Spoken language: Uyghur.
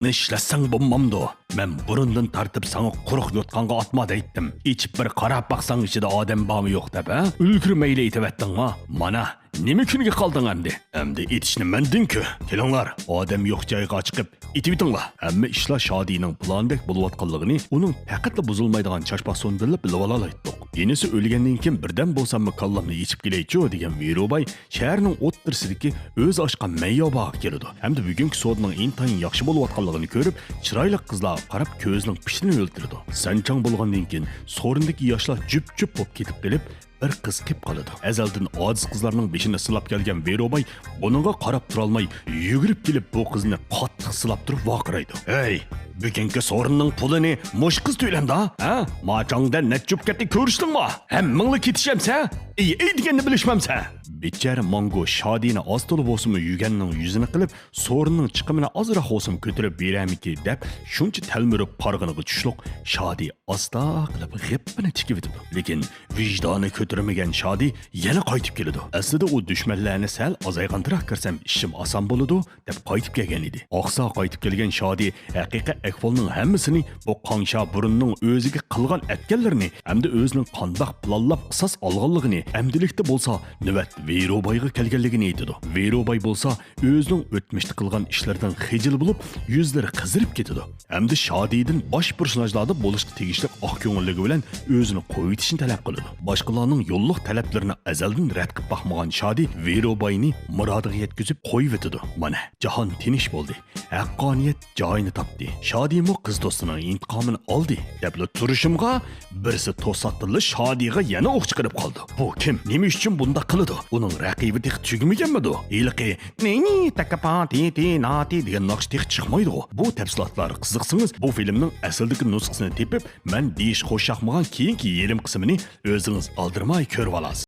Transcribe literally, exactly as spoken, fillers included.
ئىشلەتسەڭ بولمامدۇ؟ مەن بۇرۇندىن تارتىپ ساڭا قۇرۇق يوتقانغا ئاتما دەيتتىم. ئېچىپ بىر قاراپ باقساڭ ئىچىدە ئادەم بارمۇ يوق دەپ، ھە؟ ئۈلگۈرمەيلى ئېتىۋەتتىڭما؟ مانا، نېمە كۈنگە قالدىڭ ئەمدى؟ ئەمدى ئېتىشنى مەندىنكى. كېلىڭلار، ئادەم يوق جايغا چىقىپ ئېتىۋېتىڭلار. ھەممە ئىشلار شادىينىڭ پىلانىدەك بولۇۋاتقانلىقىنى ئۇنىڭ پەقەتلا بۇزۇلمايدىغان چاشما سونىدىنلا بىلىۋالالايتتۇق. ئىنىسى ئۆلگەندىن كېيىن بىردەم بولساممۇ كاللامنى ئېچىپ كېلەيچۇ دېگەن ۋىرۇباي شەھەرنىڭ ئوتتۇرىسىدىكى ئۆزى ئاچقان مەيياۋاغا كېلىدۇ ھەمدە بۈگۈنكى سودىنىڭ ئىنتايىن ياخشى بولۇۋاتقانلىقىنى كۆرۈپ، چىرايلىق قىزلارغا قاراپ كۆزىنىڭ پىشىنى ئۆلتۈرىدۇ. سەنچاڭ بولغاندىن كېيىن سورۇندىكى ياشلار جۈپ-جۈپ بولۇپ كېتىپ قېلىپ، بىر قىز قېپ قالىدۇ. ئەزەلدىن ئاجىز قىزلارنىڭ بېشىنى سىلاپ كەلگەن ۋىرۇباي بۇنىڭغا قاراپ تۇرالماي، يۈگۈرۈپ كېلىپ بۇ قىزنى قاتتىق سىلاپ تۇرۇپ ۋارقىرايدۇ. ھەي، بۈگۈنكى سورۇننىڭ پۇلىنى مۇشۇ قىز تۆلەمدا، ھە؟ ماچاڭدە نەچچە جۈپ كەتتى كۆرۈشتۈڭما؟ ھەممىڭلا كېتىشەمسە؟ ئېي، ئېي دېگەننى بىلىشمەمسە؟ بىچارە مانگو شادىنى ئاز-تولا بولسىمۇ يۈگەننىڭ يۈزىنى قىلىپ، سورۇننىڭ چىقىمىنى ئازراق بولسىمۇ كۆتۈرۈپ بېرەرمىكى دەپ شۇنچە تەلمۈرۈپ قارىغىنىغا چۇشلۇق شادى ئاستا قىلىپ غىپپىنى تىكىۋېتىدۇ. لېكىن ۋىجدانى كۆتۈرمىگەن شادى يەنە قايتىپ كېلىدۇ. ئەسلىدە ئۇ دۈشمەنلەرنى سەل ئازايغانتىراق كىرسەم ئىشىم ئاسان بولىدۇ دەپ قايتىپ كەلگەن ئىدى. ئاقسا قايتىپ كەلگەن شادى ھەقىقىي ئەھۋالنىڭ ھەممىسىنى، بۇ قاڭشا بۇرۇننىڭ ئۆزىگە قىلغان ئەتكەنلىرىنى ھەمدە ئۆزىنىڭ قانداق پىلانلاپ قىساس ئالغانلىقىنى، ئەمدىلىكتە بولسا نۆۋەت ۋىرۇبايغا كەلگەنلىكىنى ئېيتىدۇ. ۋىرۇباي بولسا ئۆزىنىڭ ئۆتمۈشتە قىلغان ئىشلىرىدىن خىجىل بولۇپ، يۈزلىرى قىزىرىپ كېتىدۇ ھەمدە شادىدىن باش پېرسوناژلاردا بولۇشقا تېگىشلىك ئاق كۆڭۈللۈكى بىلەن ئۆزىنى قويۇۋېتىشنى تەلەپ قىلىدۇ. باشقىلارنىڭ يوللۇق تەلەپلىرىنى ئەزەلدىن رەت قىلىپ باقمىغان شادى ۋىرۇباينى مۇرادىغا يەتكۈزۈپ قويۇۋېتىدۇ. مانا، جاھان تىنچ بولدى. ھەققانىيەت جايىنى تاپتى. شادىمۇ قىز دوستىنىڭ ئىنتىقامىنى ئالدى، دەپلا تۇرۇشۇمغا، بىرسى توساتتىنلا شادىغا يەنە ئوق چىقىرىپ قالىدۇ. بۇ كىم؟ نېمە ئۈچۈن بۇنداق قىلىدۇ؟ ئۇنىڭ رەقىبى تېخى تۈگىمىگەنمىدۇ؟ ھېلىقى نى نى تاكا پا تى تى نا تى دېگەن ناخشا تېخى چىقمايدىغۇ. بۇ تەپسىلاتلارغا قىزىقسىڭىز، بۇ فىلىمنىڭ ئەسلىدىكى نۇسخىسىنى تېپىپ، مەن دېيىش خوش ياقمىغان كېيىنكى يېرىم قىسمىنى ئۆزىڭىز ئالدىرىماي كۆرۈۋالارسىز.